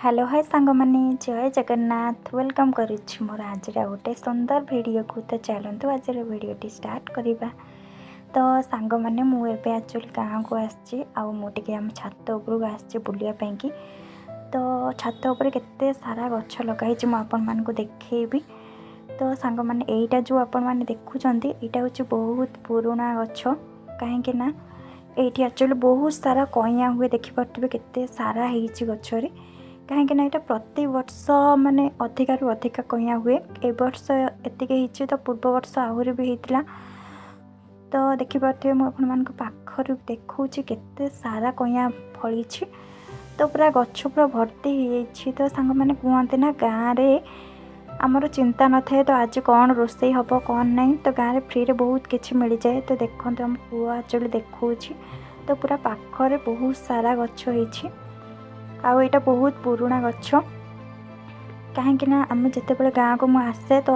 Hello, ହାଏ ସାଙ୍ଗମାନେ, ଜୟ Jagannath. Welcome କରୁଛି ମୋର ଆଜିର ଗୋଟେ ସୁନ୍ଦର ଭିଡ଼ିଓକୁ। ତ ଚାଲନ୍ତୁ, ଆଜିର ଭିଡ଼ିଓଟି ଷ୍ଟାର୍ଟ କରିବା। ତ ସାଙ୍ଗମାନେ, ମୁଁ ଏବେ ଆକ୍ଚୁଆଲି ଗାଁକୁ ଆସିଛି ଆଉ ମୁଁ ଟିକେ ଆମ ଛାତ ଉପରକୁ ଆସିଛି ବୁଲିବା ପାଇଁକି। ତ ଛାତ ଉପରେ କେତେ ସାରା ଗଛ ଲଗା ହେଇଛି, ମୁଁ ଆପଣମାନଙ୍କୁ ଦେଖେଇବି। ତ ସାଙ୍ଗମାନେ, ଏଇଟା ଯେଉଁ ଆପଣମାନେ ଦେଖୁଛନ୍ତି, ଏଇଟା ହେଉଛି ବହୁତ ପୁରୁଣା ଗଛ, କାହିଁକି ନା ଏଇଠି ଆକ୍ଚୁଆଲି ବହୁତ ସାରା କଇଁଆ ହୁଏ। ଦେଖିପାରୁଥିବେ କେତେ ସାରା ହେଇଛି ଗଛରେ, କାହିଁକି ନା ଏଇଟା ପ୍ରତିବର୍ଷ ମାନେ ଅଧିକାରୁ ଅଧିକା କଇଁଆ ହୁଏ। ଏ ବର୍ଷ ଏତିକି ହେଇଛି ତ ପୂର୍ବ ବର୍ଷ ଆହୁରି ବି ହେଇଥିଲା। ତ ଦେଖିପାରୁଥିବେ, ମୁଁ ଆପଣମାନଙ୍କ ପାଖରୁ ଦେଖାଉଛି କେତେ ସାରା କଇଁଆ ଫଳିଛି। ତ ପୁରା ଗଛ ପୁରା ଭର୍ତ୍ତି ହେଇଯାଇଛି। ତ ସାଙ୍ଗମାନେ, କୁହନ୍ତି ନା, ଗାଁରେ ଆମର ଚିନ୍ତା ନଥାଏ ତ ଆଜି କ'ଣ ରୋଷେଇ ହେବ, କ'ଣ ନାହିଁ। ତ ଗାଁରେ ଫ୍ରିରେ ବହୁତ କିଛି ମିଳିଯାଏ। ତ ଦେଖନ୍ତୁ, ଆମ ପୁଅ ଆକ୍ଚୁଆଲି ଦେଖାଉଛି। ତ ପୁରା ପାଖରେ ବହୁତ ସାରା ଗଛ ହେଇଛି ଆଉ ଏଇଟା ବହୁତ ପୁରୁଣା ଗଛ, କାହିଁକି ନା ଆମେ ଯେତେବେଳେ ଗାଁକୁ ମୁଁ ଆସେ, ତ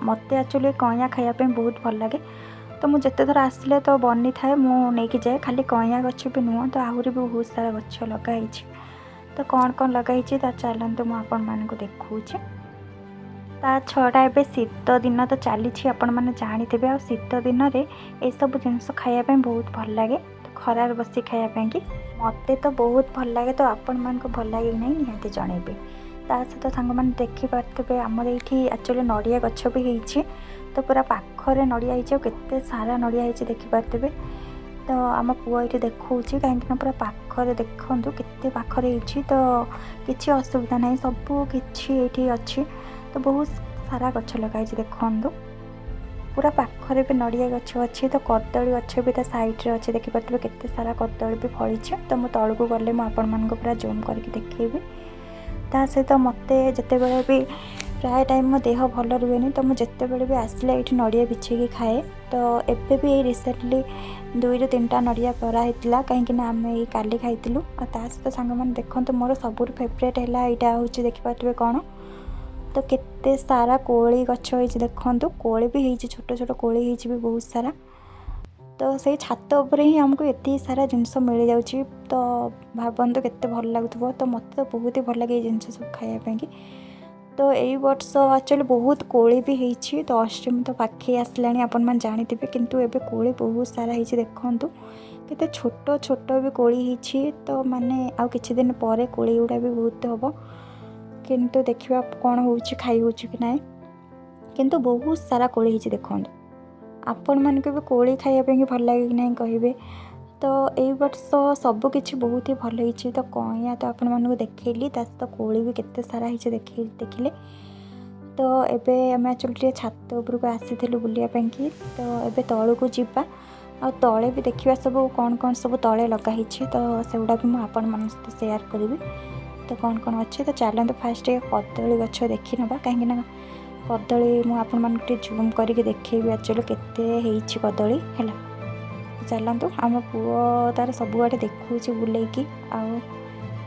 ମୋତେ ଆକ୍ଚୁଆଲି କଇଁଆ ଖାଇବା ପାଇଁ ବହୁତ ଭଲ ଲାଗେ। ତ ମୁଁ ଯେତେ ଥର ଆସିଲେ ତ ବନିଥାଏ, ମୁଁ ନେଇକି ଯାଏ। ଖାଲି କଇଁଆ ଗଛ ବି ନୁହଁ, ତ ଆହୁରି ବି ବହୁତ ସାରା ଗଛ ଲଗା ହେଇଛି। ତ କ'ଣ କ'ଣ ଲଗା ହେଇଛି, ତ ଚାଲନ୍ତୁ, ମୁଁ ଆପଣମାନଙ୍କୁ ଦେଖାଉଛି। ତା ଛଡ଼ା ଏବେ ଶୀତ ଦିନ ତ ଚାଲିଛି, ଆପଣମାନେ ଜାଣିଥିବେ। ଆଉ ଶୀତ ଦିନରେ ଏସବୁ ଜିନିଷ ଖାଇବା ପାଇଁ ବହୁତ ଭଲ ଲାଗେ। ତ ଖରାରେ ବସି ଖାଇବା ପାଇଁକି ମୋତେ ତ ବହୁତ ଭଲ ଲାଗେ। ତ ଆପଣମାନଙ୍କୁ ଭଲ ଲାଗେ କି ନାହିଁ, ନିହାତି ଜଣେଇବେ। ତା ସହିତ ସାଙ୍ଗମାନେ, ଦେଖିପାରୁଥିବେ, ଆମର ଏଇଠି ଆକ୍ଚୁଆଲି ନଡ଼ିଆ ଗଛ ବି ହେଇଛି। ତ ପୁରା ପାଖରେ ନଡ଼ିଆ ହେଇଛି ଆଉ କେତେ ସାରା ନଡ଼ିଆ ହେଇଛି ଦେଖିପାରୁଥିବେ। ତ ଆମ ପୁଅ ଏଇଠି ଦେଖାଉଛି, କାହିଁକିନା ପୁରା ପାଖରେ ଦେଖନ୍ତୁ କେତେ ପାଖରେ ହେଇଛି। ତ କିଛି ଅସୁବିଧା ନାହିଁ, ସବୁ କିଛି ଏଇଠି ଅଛି। ତ ବହୁତ ସାରା ଗଛ ଲଗା ହେଇଛି, ଦେଖନ୍ତୁ। ପୁରା ପାଖରେ ବି ନଡ଼ିଆ ଗଛ ଅଛି, ତ କଦଳୀ ଗଛ ବି ତା ସାଇଡ଼୍ରେ ଅଛି। ଦେଖିପାରୁଥିବେ କେତେ ସାରା କଦଳୀ ବି ଫଳିଛି। ତ ମୁଁ ତଳକୁ ଗଲେ ମୁଁ ଆପଣମାନଙ୍କୁ ପୁରା ଜୁମ୍ କରିକି ଦେଖେଇବି। ତା ସହିତ ମୋତେ ଯେତେବେଳେ ବି ପ୍ରାୟ ଟାଇମ୍ ମୋ ଦେହ ଭଲ ରୁହେନି, ତ ମୁଁ ଯେତେବେଳେ ବି ଆସିଲେ ଏଇଠି ନଡ଼ିଆ ବିଛେଇକି ଖାଏ। ତ ଏବେ ବି ଏଇ ରିସେଣ୍ଟଲି ଦୁଇରୁ ତିନିଟା ନଡ଼ିଆ ପରା ହେଇଥିଲା, କାହିଁକି ନା ଆମେ ଏଇ କାଲି ଖାଇଥିଲୁ। ଆଉ ତା ସହିତ ସାଙ୍ଗମାନେ, ଦେଖନ୍ତୁ, ମୋର ସବୁଠୁ ଫେଭରେଟ୍ ହେଲା ଏଇଟା ହେଉଛି, ଦେଖିପାରୁଥିବେ କ'ଣ। ତ କେତେ ସାରା କୋଳି ଗଛ ହେଇଛି ଦେଖନ୍ତୁ। କୋଳି ବି ହେଇଛି, ଛୋଟ ଛୋଟ କୋଳି ହେଇଛି ବି ବହୁତ ସାରା। ତ ସେଇ ଛାତ ଉପରେ ହିଁ ଆମକୁ ଏତିକି ସାରା ଜିନିଷ ମିଳିଯାଉଛି, ତ ଭାବନ୍ତୁ କେତେ ଭଲ ଲାଗୁଥିବ। ତ ମୋତେ ତ ବହୁତ ହି ଭଲ ଲାଗେ ଏଇ ଜିନିଷ ସବୁ ଖାଇବା ପାଇଁକି। ତ ଏଇ ବର୍ଷ ଆକ୍ଚୁଆଲି ବହୁତ କୋଳି ବି ହେଇଛି। ତ ଅଷ୍ଟମୀ ତ ପାଖେଇ ଆସିଲାଣି, ଆପଣମାନେ ଜାଣିଥିବେ, କିନ୍ତୁ ଏବେ କୋଳି ବହୁତ ସାରା ହେଇଛି। ଦେଖନ୍ତୁ କେତେ ଛୋଟ ଛୋଟ ବି କୋଳି ହେଇଛି। ତ ମାନେ ଆଉ କିଛି ଦିନ ପରେ କୋଳି ଗୁଡ଼ା ବି ବହୁତ ହେବ, କିନ୍ତୁ ଦେଖିବା କ'ଣ ହେଉଛି, ଖାଇ ହେଉଛି କି ନାହିଁ। କିନ୍ତୁ ବହୁତ ସାରା କୋଳି ହେଇଛି ଦେଖନ୍ତୁ। ଆପଣମାନଙ୍କୁ ବି କୋଳି ଖାଇବା ପାଇଁକି ଭଲ ଲାଗେ କି ନାହିଁ, କହିବେ। ତ ଏଇ ବର୍ଷ ସବୁକିଛି ବହୁତ ହି ଭଲ ହେଇଛି। ତ କଇଁଆ ତ ଆପଣମାନଙ୍କୁ ଦେଖେଇଲି, ତା ସହିତ କୋଳି ବି କେତେ ସାରା ହେଇଛି ଦେଖେଇ ଦେଖିଲେ। ତ ଏବେ ଆମେ ଆକ୍ଚୁଆଲି ଟିକେ ଛାତ ଉପରକୁ ଆସିଥିଲୁ ବୁଲିବା ପାଇଁକି। ତ ଏବେ ତଳକୁ ଯିବା ଆଉ ତଳେ ବି ଦେଖିବା ସବୁ କ'ଣ କ'ଣ ସବୁ ତଳେ ଲଗା ହେଇଛି। ତ ସେଗୁଡ଼ା ବି ମୁଁ ଆପଣମାନଙ୍କ ସହିତ ସେୟାର କରିବି, ତ କ'ଣ କ'ଣ ଅଛି। ତ ଚାଲନ୍ତୁ, ଫାଷ୍ଟ ଟିକେ କଦଳୀ ଗଛ ଦେଖିନେବା, କାହିଁକିନା କଦଳୀ ମୁଁ ଆପଣମାନଙ୍କୁ ଟିକେ ଜୁମ୍ କରିକି ଦେଖେଇବି ଆକ୍ଚୁଆଲି କେତେ ହେଇଛି କଦଳୀ ହେଲା। ଚାଲନ୍ତୁ, ଆମ ପୁଅ ତାର ସବୁଆଡ଼େ ଦେଖାଉଛି ବୁଲେଇକି ଆଉ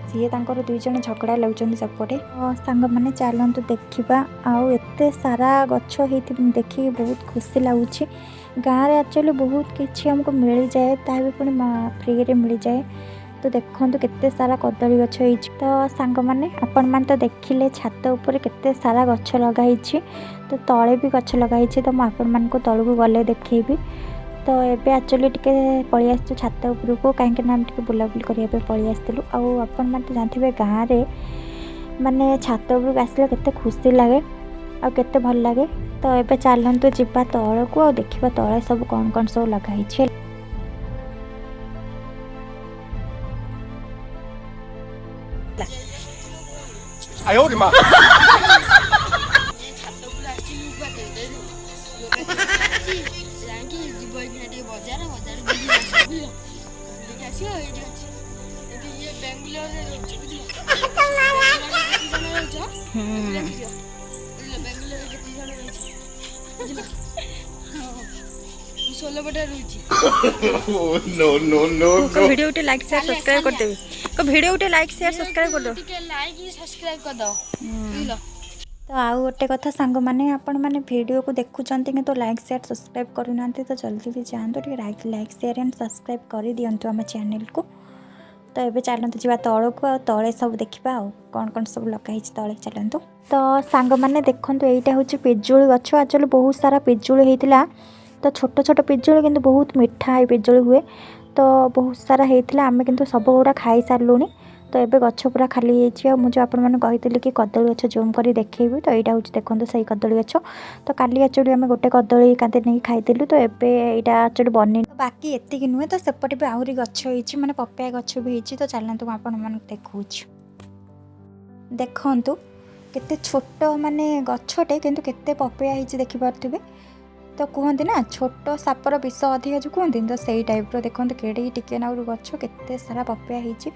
ସିଏ ତାଙ୍କର ଦୁଇ ଜଣ ଝଗଡ଼ା ଲାଗୁଛନ୍ତି ସେପଟେ। ତ ସାଙ୍ଗମାନେ, ଚାଲନ୍ତୁ ଦେଖିବା। ଆଉ ଏତେ ସାରା ଗଛ ହେଇଥିବ ଦେଖିକି ବହୁତ ଖୁସି ଲାଗୁଛି। ଗାଁରେ ଆକ୍ଚୁଆଲି ବହୁତ କିଛି ଆମକୁ ମିଳିଯାଏ, ତାହା ବି ପୁଣି ଫ୍ରିରେ ମିଳିଯାଏ। ତ ଦେଖନ୍ତୁ କେତେ ସାରା କଦଳୀ ଗଛ ହେଇଛି। ତ ସାଙ୍ଗମାନେ, ଆପଣମାନେ ତ ଦେଖିଲେ ଛାତ ଉପରେ କେତେ ସାରା ଗଛ ଲଗା ହେଇଛି। ତ ତଳେ ବି ଗଛ ଲଗା ହେଇଛି। ତ ମୁଁ ଆପଣମାନଙ୍କୁ ତଳକୁ ଗଲେ ଦେଖେଇବି। ତ ଏବେ ଆକ୍ଚୁଆଲି ଟିକେ ପଳେଇ ଆସିଛୁ ଛାତ ଉପରକୁ, କାହିଁକି ନା ଆମେ ଟିକେ ବୁଲାବୁଲି କରିବା ପାଇଁ ପଳେଇ ଆସିଥିଲୁ। ଆଉ ଆପଣମାନେ ତ ଜାଣିଥିବେ, ଗାଁରେ ମାନେ ଛାତ ଉପରକୁ ଆସିଲେ କେତେ ଖୁସି ଲାଗେ ଆଉ କେତେ ଭଲ ଲାଗେ। ତ ଏବେ ଚାଲନ୍ତୁ ଯିବା ତଳକୁ ଆଉ ଦେଖିବା ତଳେ ସବୁ କ'ଣ କ'ଣ ସବୁ ଲଗା ହେଇଛି। 哎呦我的妈！ ଛାତ ଉପରେ ଆସିଛି ମୁଁ ଯାଇକି ଯିବ ଏଇଖିନା ଟିକେ ବଜାର, ବଜାର ବୁଲିକି ଆସିବ, ବୁଝିଲ? ବୁଲିକି ଆସିବ। ଏଇଠି ଅଛି, ଏଠି ଇଏ ବାଙ୍ଗାଲୋରରେ ରହୁଛି, ବୁଝିଲ? ବାଙ୍ଗାଲୋରରେ କେତେ ଜଣ ରହୁଛ ଦେଖିଛ, ବୁଝିଲ? ବାଙ୍ଗାଲୋରରେ କେତେ ଜଣ ରହୁଛ, ବୁଝିଲ? ହଁ, ମୁଁ ଷୋହଳପଟେ ରହୁଛି। No, no, no, no. Video ଗୋଟେ ଲାଇକ୍, ସେୟାର, ସବସ୍କ୍ରାଇବ୍ କରିଦେବେ। ଭିଡ଼ିଓ ଗୋଟେ ଲାଇକ୍, ସେୟାର, ସବସ୍କ୍ରାଇବ୍ କରିଦେବ। ଟିକେ ଲାଇକ୍, ସବସ୍କ୍ରାଇବ୍ କରିଦବ, ବୁଝିଲ? ତ ଆଉ ଗୋଟେ କଥା ସାଙ୍ଗମାନେ, ଆପଣମାନେ ଭିଡ଼ିଓକୁ ଦେଖୁଛନ୍ତି କିନ୍ତୁ ଲାଇକ୍, ସେୟାର, ସବସ୍କ୍ରାଇବ୍ କରୁନାହାନ୍ତି। ତ ଜଲ୍ଦି ବି ଯାଆନ୍ତୁ, ଟିକେ ଲାଇକ୍, ସେୟାର ଆଣ୍ଡ ସବସ୍କ୍ରାଇବ୍ କରିଦିଅନ୍ତୁ ଆମ ଚ୍ୟାନେଲକୁ। ତ ଏବେ ଚାଲନ୍ତୁ ଯିବା ତଳକୁ ଆଉ ତଳେ ସବୁ ଦେଖିବା ଆଉ କ'ଣ କ'ଣ ସବୁ ଲଗା ହେଇଛି ତଳେ ଚାଲନ୍ତୁ। ତ ସାଙ୍ଗମାନେ, ଦେଖନ୍ତୁ, ଏଇଟା ହେଉଛି ପିଜୁଳି ଗଛ। ଆକ୍ଚୁଆଲି ବହୁତ ସାରା ପିଜୁଳି ହେଇଥିଲା। ତ ଛୋଟ ଛୋଟ ପିଜୁଳି, କିନ୍ତୁ ବହୁତ ମିଠା ଏଇ ପିଜୁଳି ହୁଏ। ତ ବହୁତ ସାରା ହେଇଥିଲା, ଆମେ କିନ୍ତୁ ସବୁ ଗୁଡ଼ା ଖାଇସାରିଲୁଣି। ତ ଏବେ ଗଛ ପୁରା ଖାଲି ହେଇଯାଇଛି। ଆଉ ମୁଁ ଯେଉଁ ଆପଣମାନଙ୍କୁ କହିଥିଲି କି କଦଳୀ ଗଛ ଜୁମ୍ କରି ଦେଖେଇବି, ତ ଏଇଟା ହେଉଛି ଦେଖନ୍ତୁ ସେଇ କଦଳୀ ଗଛ। ତ କାଲି ଆକ୍ଚୁଆଲି ଆମେ ଗୋଟେ କଦଳୀ କାନ୍ଦି ନେଇକି ଖାଇଥିଲୁ। ତ ଏବେ ଏଇଟା ଆକ୍ଚୁଆଲି ବନିନି। ବାକି ଏତିକି ନୁହେଁ, ତ ସେପଟେ ବି ଆହୁରି ଗଛ ହେଇଛି, ମାନେ ପପେୟା ଗଛ ବି ହେଇଛି। ତ ଚାଲନ୍ତୁ, ମୁଁ ଆପଣମାନଙ୍କୁ ଦେଖାଉଛି। ଦେଖନ୍ତୁ, କେତେ ଛୋଟ ମାନେ ଗଛଟେ, କିନ୍ତୁ କେତେ ପପେୟା ହେଇଛି ଦେଖିପାରୁଥିବେ। ତ କୁହନ୍ତି ନା, ଛୋଟ ସାପର ବିଷ ଅଧିକା ଯେଉଁ କୁହନ୍ତି, ତ ସେଇ ଟାଇପ୍ର। ଦେଖନ୍ତୁ, କେଡ଼ିକି ଟିକେ ନାକୁରୁ ଗଛ, କେତେ ସାରା ପପେୟା ହେଇଛି।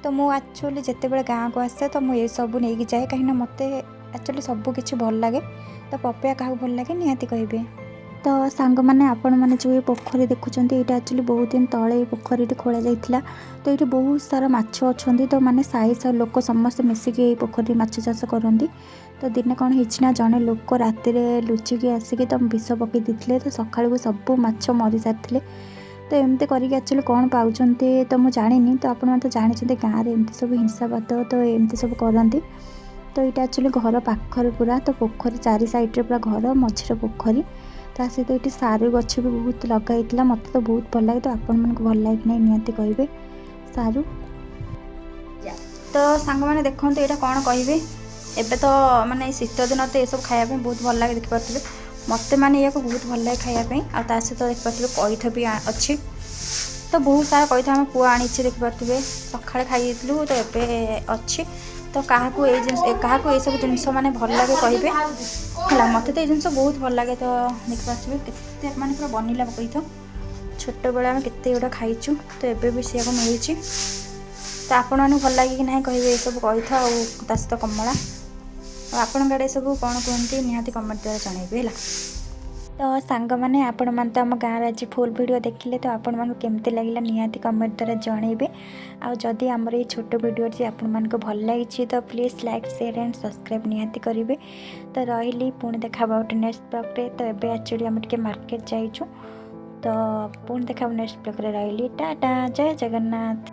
ତ ମୁଁ ଆକ୍ଚୁଆଲି ଯେତେବେଳେ ଗାଁକୁ ଆସେ, ତ ମୁଁ ଏସବୁ ନେଇକି ଯାଏ, କାହିଁକିନା ମୋତେ ଆକ୍ଚୁଆଲି ସବୁ କିଛି ଭଲ ଲାଗେ। ତ ପପେୟା କାହାକୁ ଭଲ ଲାଗେ, ନିହାତି କହିବେ। ତ ସାଙ୍ଗମାନେ, ଆପଣମାନେ ଯେଉଁ ଏ ପୋଖରୀ ଦେଖୁଛନ୍ତି, ଏଇଟା ଆକ୍ଚୁଆଲି ବହୁତ ଦିନ ତଳେ ଏଇ ପୋଖରୀଟି ଖୋଳା ଯାଇଥିଲା। ତ ଏଇଠି ବହୁତ ସାରା ମାଛ ଅଛନ୍ତି। ତ ମାନେ ସାହି ସାହି ଲୋକ ସମସ୍ତେ ମିଶିକି ଏଇ ପୋଖରୀରେ ମାଛ ଚାଷ କରନ୍ତି। ତ ଦିନେ କ'ଣ ହେଇଛି ନା, ଜଣେ ଲୋକ ରାତିରେ ଲୁଚିକି ଆସିକି ତ ବିଷ ପକାଇ ଦେଇଥିଲେ। ତ ସକାଳକୁ ସବୁ ମାଛ ମରିସାରିଥିଲେ। ତ ଏମିତି କରିକି ଆକ୍ଚୁଆଲି କ'ଣ ପାଉଛନ୍ତି, ତ ମୁଁ ଜାଣିନି। ତ ଆପଣମାନେ ତ ଜାଣିଛନ୍ତି, ଗାଁରେ ଏମିତି ସବୁ ହିଂସାବାଦ, ତ ଏମିତି ସବୁ କରନ୍ତି। ତ ଏଇଟା ଆକ୍ଚୁଆଲି ଘର ପାଖରେ ପୁରା। ତ ପୋଖରୀ ଚାରି ସାଇଡ଼୍ରେ ପୁରା ଘର, ମଝିରେ ପୋଖରୀ। ତା ସହିତ ଏଇଠି ସାରୁ ଗଛ ବି ବହୁତ ଲଗା ହେଇଥିଲା। ମୋତେ ତ ବହୁତ ଭଲ ଲାଗେ। ତ ଆପଣମାନଙ୍କୁ ଭଲ ଲାଗେ କି ନାହିଁ, ନିହାତି କହିବେ ସାରୁ। ତ ସାଙ୍ଗମାନେ, ଦେଖନ୍ତୁ, ଏଇଟା କ'ଣ କହିବେ? ଏବେ ତ ମାନେ ଏଇ ଶୀତ ଦିନ, ତ ଏସବୁ ଖାଇବା ପାଇଁ ବହୁତ ଭଲ ଲାଗେ। ଦେଖିପାରୁଥିବେ, ମୋତେ ମାନେ ଏହାକୁ ବହୁତ ଭଲ ଲାଗେ ଖାଇବା ପାଇଁ। ଆଉ ତା ସହିତ ଦେଖିପାରୁଥିବେ, କଇଥ ବି ଅଛି। ତ ବହୁତ ସାରା କଇଥ ଆମ ପୁଅ ଆଣିଛି। ଦେଖିପାରୁଥିବେ, ସକାଳେ ଖାଇ ଦେଇଥିଲୁ, ତ ଏବେ ଅଛି। ତ କାହାକୁ ଏଇସବୁ ଜିନିଷ ମାନେ ଭଲ ଲାଗେ, କହିବେ ହେଲା। ମୋତେ ତ ଏଇ ଜିନିଷ ବହୁତ ଭଲ ଲାଗେ। ତ ଦେଖିପାରୁଥିବେ, କେତେ ମାନେ ପୁରା ବନିଲା କଇଥ। ଛୋଟବେଳେ ଆମେ କେତେ ଏଗୁଡ଼ା ଖାଇଛୁ, ତ ଏବେ ବି ସେଇଆକୁ ମିଳୁଛି। ତ ଆପଣମାନଙ୍କୁ ଭଲ ଲାଗେ କି ନାହିଁ, କହିବେ ଏସବୁ କଇଥ ଆଉ ତା ସହିତ କମଳା। ଆଉ ଆପଣଙ୍କ ଆଡ଼େ ଏସବୁ କ'ଣ କୁହନ୍ତି, ନିହାତି କମେଣ୍ଟ ଦ୍ୱାରା ଜଣାଇବେ ହେଲା। ତ ସାଙ୍ଗମାନେ, ଆପଣମାନେ ତ ଆମ ଗାଁରେ ଆଜି ଫୁଲ୍ ଭିଡ଼ିଓ ଦେଖିଲେ। ତ ଆପଣମାନଙ୍କୁ କେମିତି ଲାଗିଲା, ନିହାତି କମେଣ୍ଟ ଦ୍ୱାରା ଜଣାଇବେ। ଆଉ ଯଦି ଆମର ଏଇ ଛୋଟ ଭିଡ଼ିଓଟି ଆପଣମାନଙ୍କୁ ଭଲ ଲାଗିଛି, ତ please like, share and subscribe ନିହାତି କରିବେ। ତ ରହିଲି, ପୁଣି ଦେଖା ହେବ ଗୋଟେ ନେକ୍ସଟ ବ୍ଲଗ୍ରେ। ତ ଏବେ ଆକ୍ଚୁଆଲି ଆମେ ଟିକେ ମାର୍କେଟ ଯାଇଛୁ। ତ ପୁଣି ଦେଖା ହେବ ନେକ୍ସଟ ବ୍ଲଗ୍ରେ। ରହିଲି, ଟାଟା, ଜୟ ଜଗନ୍ନାଥ।